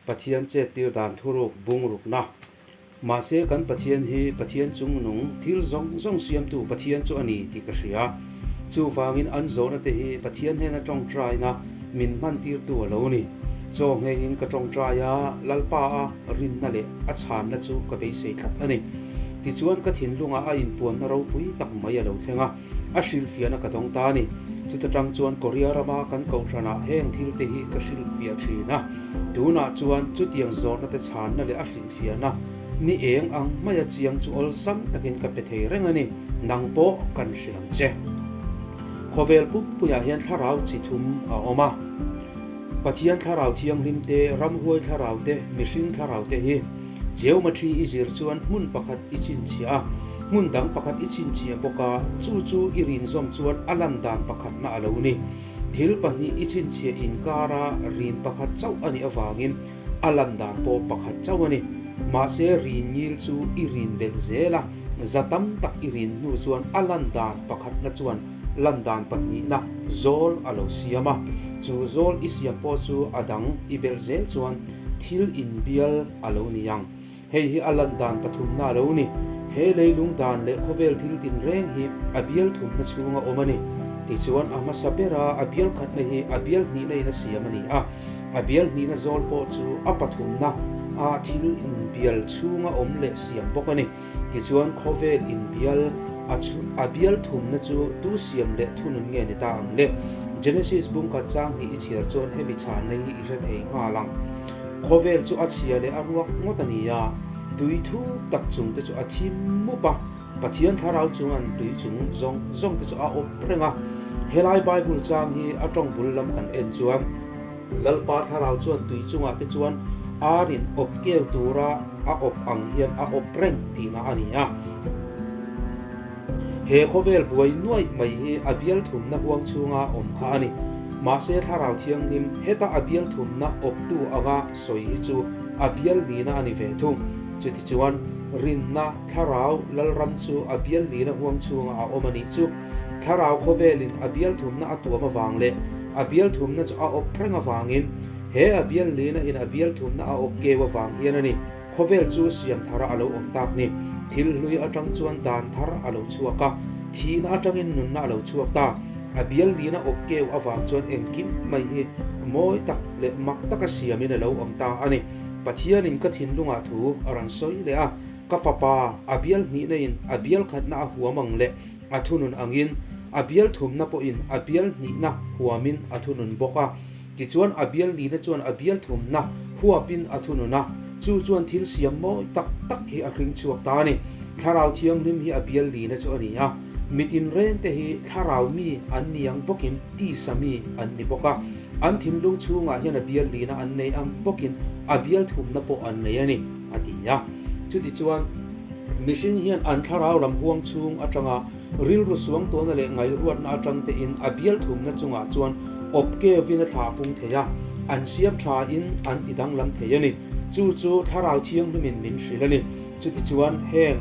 Pathian chettir dan thuruk bungrukna. Mahse kan Pathian hi Pathian chungnung, thil zawng zawng siamtu Pathian chu a ni tih ka hria. Chuvangin an zawhna te hi Pathian hnena tawngtaina min hmantirtu a lo ni. Chaw ngheiin ka tawngtai a, Lalpa a rinna leh a chhanna chu ka beisei tlat a ni. Tichuan ka thinlungah a inpuanna ropui tak mai a lo thleng a. A hrilhfiahna ka dawng ta a ni. Chuta tang chuan Korea rama kan kohhranah heng thil te hi ka hrilhfiah thin a. Tunah chuan chutiang zawhna te chhanna leh a hrilhfiahna ni eng ang maia chiang chu awlsam takin ka pe thei reng a ni. Nang pawh kan hrilh ang che. Khawvel pumpuiah hian thlarau chi thum a awm a. Pathian thlarau thianghlim te, ramhuai thlarau te, mihring thlarau te hi geometry i zir chuan hmun pakhat i chhinchhiah a, hmun dang pakhat i chhinchhiah bawk a, chu chu i rinzawm chuan a lan dan pakhatna a lo ni. Thil pahnih i chhinchhiah inkara rin pakhat chauh a nih avangin a lan dan pawh pakhat chauh a ni. Mahse rin ngil chu i rin belh zel a, za tam tak i rin hnu chuan a lan dan pakhatna chuan Lan dan pahnihna zawl a lo siam a, chu zawl i siam pawh chu a dang i belh zel chuan thil inbial a lo ni ang. Hei hi a lan dan pathumna a lo ni. He leilung dan leh khawvel thil tinreng hi a bial thumna chhunga awm a ni. Tichuan a hmasa bera a bial khatna hi a bial hnihna in a siam a ni a, a bial hnihna zawl pawh chu a pathumna a thil inbial chhunga awm leh siam bawk a ni. Tichuan khawvel inbial a chu a bial thumna chu tu siam leh thunun nge ni ta ang le? Genesis bungkhat chang hnih i chhiar chuan hemi chhanna hi i hre thei nghal ang. Khawvel chu a chhia leh a ruak ngawt a ni a, tui thuk tak chung te chu a thim mup a, Pathian thlarau chuan tui chung zawng zawng te chu a awp reng a. Helai Bible chang hi a tawng bul lam kan en chuan Lalpa thlarau chuan tui chungah te chuan ar in awp keu tura a awp ang hian a awp reng tihna a ni a. He khawvel buai nuaih mai hi a bial thumna huang chhunga awm kha a ni. Mahse thlarau thianghlim heta a bial thumna awptu anga sawi hi chu a bial nihna a ni ve thung. Chutichuan rinna thlarau Lalram chu a bial nihna huang chhunga a awm a nih chu. Thlarau khawvelin a bial thumna a tuam avang leh a bial thumna chu a awp reng avangin he a bial lina in a bial thumna a awp keu avang hian a ni. Khawvel chu siam thara a lo awm tak ni. Thil hlui atang chuan dan thar a lo chhuak a, thihna atangin nunna a lo chhuak ta. A bial lina awp keu avang chuan engkim mai hi mawi tak leh mak taka siamin a lo awm ta a ni. Pathianin ka thinlungah thu a rawn sawi leh a, ka fapa a bial hnihna in a bial khatna a huam ang leh A thunun angin a bial thumna pawhin a bial hnihna huamin a thunun bawk a. Tichuan a bial nihna chuan a bial thumna huapin a thunun a, chu chuan thil siam mawi tak tak hi a hring chhuak ta a ni. Thlarau Thianghlim hi a bial nihna chu a ni a, mi tinrengte hi thlarau mi an ni ang bawkin tisa mi an ni bawk a. An thinlung chhungah hian a bial nihna an nei ang bawkin a bial thumna pawh an nei a ni, a ti a. Chutichuan. Mihring hian an thlarau lam huang chhung atanga rilru suangtuahna leh ngaihruatna atang tein a bial thumna chungah chuan awp keuvin a thlah pung thei a, an siam thain an ti danglam thei a ni. Chu chu thlarau thianghlimin min hrilh a ni. Chutichuan heng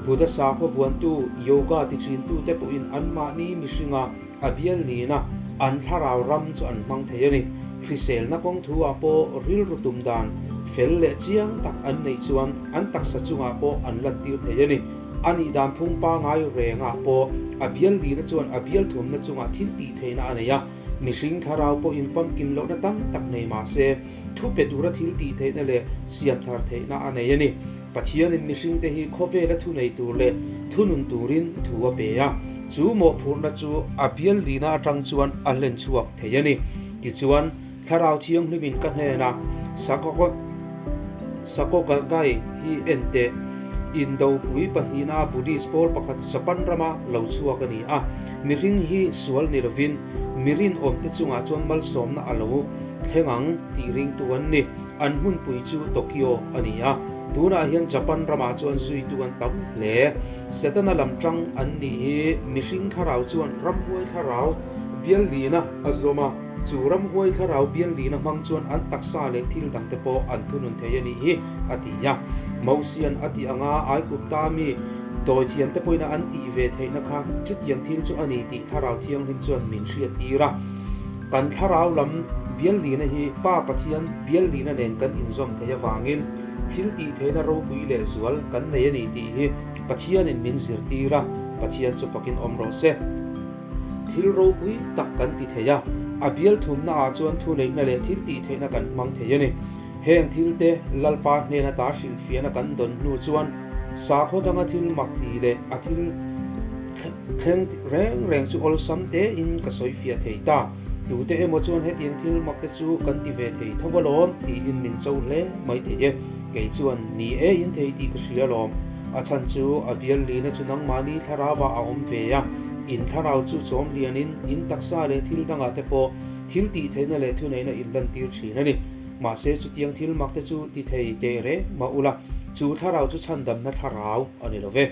Buddha sakhaw vuantu, yoga ti thintute pawhin anmahni mihringa A bial nihna an thlarau ram chu an hmang thei a ni. Hriselna kawng thu ah pawh rilru tum dan fel leh chiang tak an neih chuan an taksa chungah pawh an lantir thei a ni. A nih dan phung pangai reng ah pawh a bial nihna chuan a bial thumna chungah thil tih theihna a nei a. Mihring thlarau pawhin famkim lohna tam tak nei mah se thu pe tura thil tih theihna leh siam thar theihna a nei a ni. Pathianin mihringte hi khawvela thunei tur leh thunun turin thu a pe a, chu mawhphurhna chu a bial lina atang chuan a hlen chhuak thei a ni. Tichuan, Thlarau Thianghlimin ka hnenah Sakogagai hi en teh, Indopui pahnihna Buddhist pawl pakhat Japan rama lo chhuak a ni a, mihring hi sual ni lovin mi rinawmte chungah chuan malsawmna a lo thleng ang tih ringtu an ni. An hmunpui chu Tokyo a ni a, tunah hian Japan ramah chuan zuitu an tam hle. Setana lam tang an nih hi mihring thlarau chuan ramhuai thlarau bial lina a zawm a, chu ramhuai thlarau bial lina hmang chuan an taksa leh thil dangte pawh an thunun thei a nih hi, a ti a. Mosian a tih anga Aigupta mi dawithiamte pawhin an tih ve theihna kha chutiang thil chu a ni tih Thlarau Thianghlim chuan min hriattir a. Kan thlarau lam. bial lina hi Pa Pathian bial lina nen kan inzawm theih avangin thil tih theihna ropui leh zual kan nei a ni tih hi Pathianin min zirtir a, Pathian chu fakin awm rawh se. Thil ropui tak kan ti thei a, a bial thumna ah chuan thuneihna leh thil tih theihna kan hmang thei a ni. Heng thil te Lalpa hnen ata hrilhfiahna kan dawn hnu chuan sakhaw danga thil mak tih leh a thil thleng reng reng chu awlsam tein ka sawifiah thei ta. Tute emaw chuan hetiang thil mak te chu kan ti ve thei tho alawm tiin min cho hle mai thei e. Kei chuan ni e in thei tih ka hria alawm. A chhan chu a bial lina chu nangmahni thlarau ah a awm ve a, in thlarau chu chawm lianin in taksa leh thil dangah te pawh thil tih theihna leh thuneihna in lantir thin a ni. Mahse chutiang thil mak te chu ti thei teh reng mah ula, chu thlarau chu chhandamna thlarau a ni lo ve.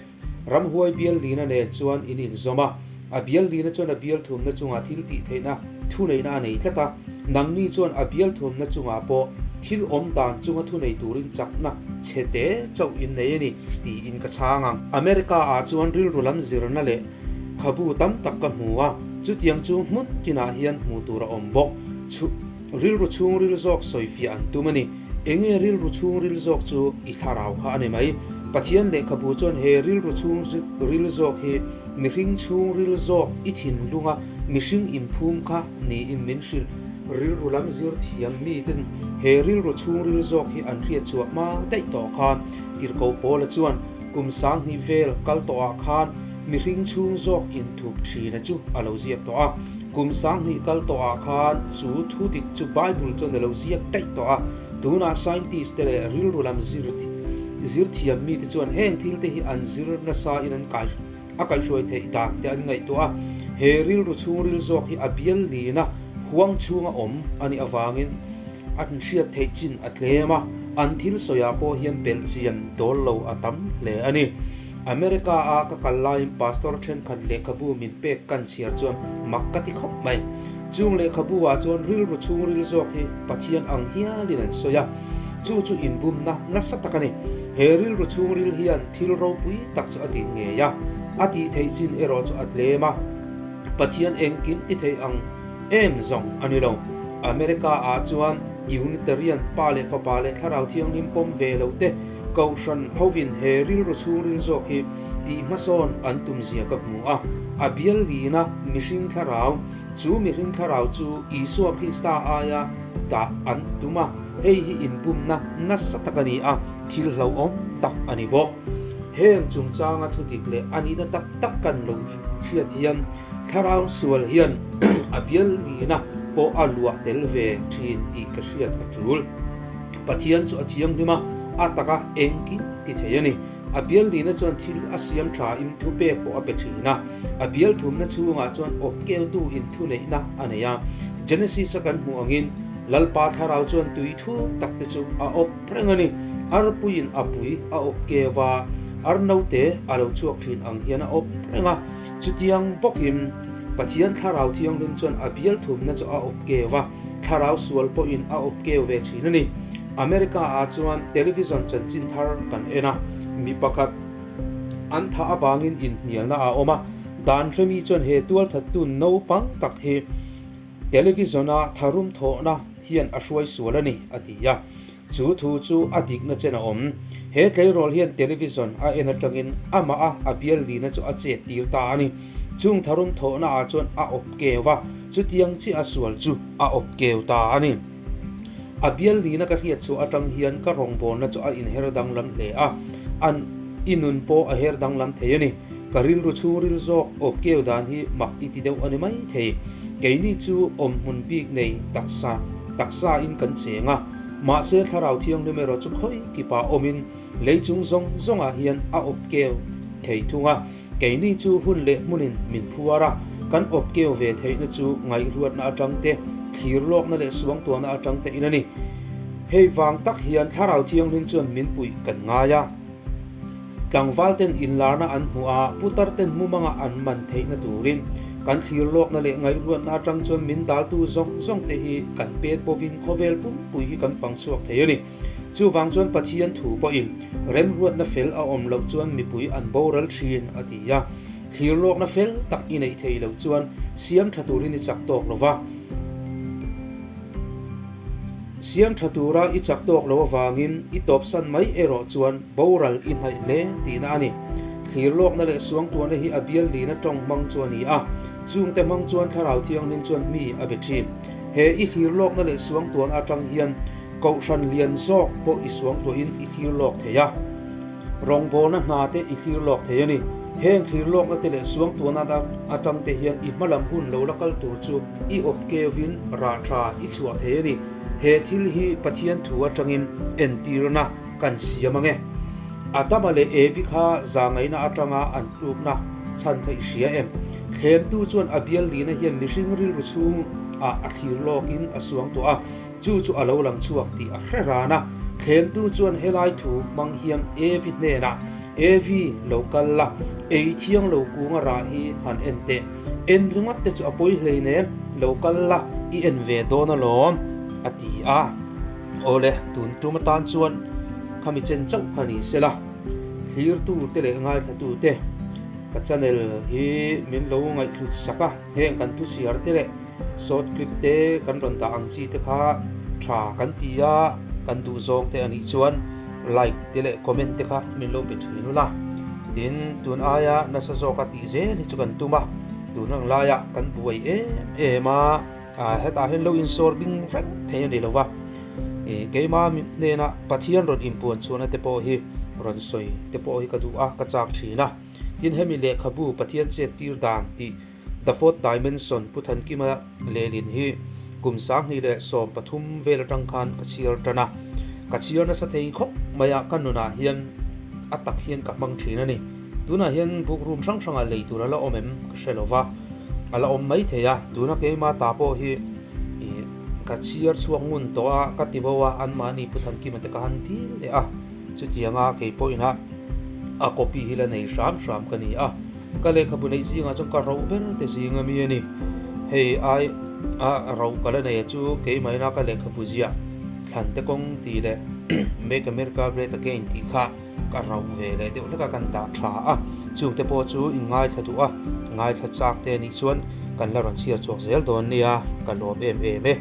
Ramhuai bial lina nen chuan in inzawm a, a bial lina chuan a bial thumna chungah thil tih theihna thuneihna a nei tlat a, nangni chuan a bial thumna chungah pawh thil awm dan chunga thunei turin chakna chhe te chauh in nei a ni tiin ka chhang ang. America ah chuan rilru lam zirna leh khabu tam tak ka hmu a, chutiang chu hmun tinah hian hmuh tur a awm bawk. Rilru chhungril zawk sawifiah an tum a ni. Enge rilru chhungril zawk chu i thlarau kha a ni mai. Pathian lehkhabu chuan he rilru chhungril zawk hi mihring chhungril zawk i thinlunga mihring inphum kha niin min hrilh. Rilru lam zir thiam miten he rilru chhungril zawk hi an hriat chhuah hma daih tawh khan Tirhkoh Paula chuan kum 2000 vel kal tawhah khan mihring chhung zawk inthup thina chu a lo ziak tawh a. Kum 2000 kal tawhah khan chu thu dik chu Bible chuan a lo ziak daih tawh a, tunah scientist te leh rilru lam zir zir thiam mite chuan heng thil te hi an zir nasa in an kai a kaihhruai theih dan te an ngaihtuah a, he rilru chhungril zawk hi a bial lina huang chhunga awm a nih avangin an hriat theih chin a tlem a, an thil sawiah pawh hian belhchian dawl lo a tam hle a ni. America a ka kal laiin pastor thenkhat lehkhabu min pek kan chhiar chuan mak ka ti khawp mai. Chung lehkhabu ah chuan rilru chhungril zawk hi Pathian ang hialin an sawi a, chu chu inbumna nasa tak a ni. He rilru chhungril hian thil ropui tak chu a din ngei a, a tih theih chin erawh chu a tlem a, Pathian engkim ti thei ang em zawng a ni lo. America ah chuan Unitarian pa leh fapa leh Thlarau Thianghlim pawm ve lo te, Kohhran hovin he rilru chhungril zawk hi tih hmasawn an tum zia ka hmu a, a bial lina mihring thlarau, chu mihring thlarau chu Isua Krista aia dah an tum a, hei hi inbumna nasa tak a ni a, thil hlauhawm tak a ni bawk. Heng chungchanga thudik leh a nihna tak tak kan lo hriat hian thlarau sual hian a bial lina pawh a luah tel ve thin tih ka hriat a tul. Pathian chu a thianghlim a, a taka engkim ti thei a ni. A bial nihna chuan thil a siam tha in thupek pawh a pe thin a. A bial thumna chhungah chuan awp keutu in thuneihna a nei a. Genesis a kan hmuh angin Lalpa thlarau chuan tui thu tak te chu a awp reng a ni. Arpuiin a pui a awp keu a, ar naute a lo chhuak thin ang hian a awp reng a. Chutiang bawkin Pathian thlarau thianghlim chuan a bial thumna chu a awp keu a. Thlarau sual pawhin a awp keu ve thin a ni. America ah chuan television chanchin thar kan en a, mi pakhat an thah avangin inhnialna a awm a, dan hremi chuan he tualthattu naupang tak hi television a tharum thawhna hian a hruai sual a ni a ti a. Chu thu chu a dikna chen a awm. He tleirawl hian television a en atangin amah a a bial lina chu a chet tir ta a ni. Chung tharum thawhna ah chuan a awp keu a, chutiang chiah a sual chu a awp keu ta a ni. A bial lina ka hriat chhuah atang hian ka rawngbawlna chu a inher danglam hle a, an i nun pawh a her danglam thei a ni. Ka rilru chhungril zawk awp keu dan hi mak i ti deuh a ni mai thei. Keini chu awmhmun bik nei taksa taksa in kan cheng a. Mahse Thlarau Thianghlim erawh chu khawi kipa awmin lei chung zawng zawngah hian a awp keu thei thung a. Keini chu hun leh hmunin min phuar a, kan awp keu ve theihna chu ngaihruatna atang te, thlir lawkna leh suangtuahna atang te in a ni. Hei vang tak hian Thlarau Thianghlim chuan min puih kan ngai a. Tlangval ten inlarna an hmuh a, putar ten mumanga an man theihna turin kan thlir lawkna leh ngaihruatna atang chuan min daltu zawng zawng te hi kan pet bovin khawvel pumpui hi kan fang chhuak thei a ni. Chuvang chuan Pathian thu pawhin remruatna fel a awm loh chuan mipui an boral thin a ti a. Thlir lawkna fel tak i neih theih loh chuan siam tha turin i chak tawk lo va. Siam tha tura i chak tawk lo avangin i tawpsan mai erawh chuan boral i hnaih hle tihna a ni. Thlir lawkna leh suangtuahna hi a bial lina tawng hmang chu a ni a, chungte hmang chuan Thlarau Thianghlim chuan mi a be thin. He i thlir lawkna leh suangtuahna atang hian Kohhran lian zawk pawh i suangtuahin i thlir lawk thei a. Rawngbawlna hna te i thlir lawk thei a ni. Heng thlir lawkna te leh suangtuahna atang te hian i hmalam hun lo la kal tur chu i awp keuvin rah tha i chhuah thei a ni. He thil hi Pathian thu atangin entirna kan siam ange. Adama leh Evi kha zangaihna atanga an tlukna chhan kha i hria em? Thlemtu chuan a bial lina hian mihring rilru chhungah a thlir lawkin a suangtuah a. Chu chu a lo lang chhuak tih a hre ran a, thlemtu chuan helai thu hmang hian Evi hnenah, Evi, lo kal la, ei thiang lo kunga rah hi han en teh. En ringawt te chu a pawi hleinem, lo kal la, i en ve dawn alawm, a ti a. Awle, tun tum atan chuan khami chen chauh kha ni sela, thlirtu te leh ngaithlatu te ka channel hi min lo ngaihhlut sak a, heng kan thuchhiar te leh Short clip te kan rawn dah ang chi te kha tha kan ti a, kan duh zawng te a nih chuan like te leh comment te kha min lo pe thin ula. Tin, tun aia nasa zawka tih zel hi chu kan tum a, tun ang laiah kan buai em em a, hetah hian lo insawr bing reng thei a ni lo va. Keima hnena Pathian rawn inpuan chhuahna te pawh hi rawn sawi te pawh hi ka duh a, ka chak thin a. Tin, hemi lehkhabu Pathian chet tir dan tih The Fourth Dimension Pu Thankima lehlin hi kum 2013 vel atang khan ka chhiar tan a, ka chhiar nasa thei khawp mai a, ka nunah hian a tak hian ka hmang thin a ni. Tunah hian book room hrang hrangah lei tur a la awm em ka hre lo va, a la awm mai thei a, tuna keima ta pawh hi ka chhiar chhuak ngun tawh a, ka ti bo a, anmahni Pu Thankima te ka han dil leh a, chutianga kei pawhin a a copy hi la nei hram hram ka ni a. Ka lehkhabu neih zingah chuan ka roh ber te zing ami a ni. Hei ai a roh ka la nei a chu keimahina ka lehkhabu ziah thlan te kawng tih leh Make America Great Again tih kha ka roh ve leh deuh hlek a kan dah tha a. Chung te pawh chu in ngaithla duh a, ngaithla chak te anih chuan kan la rawn chhiar chhuak zel dawn nia, ka lawm em em e.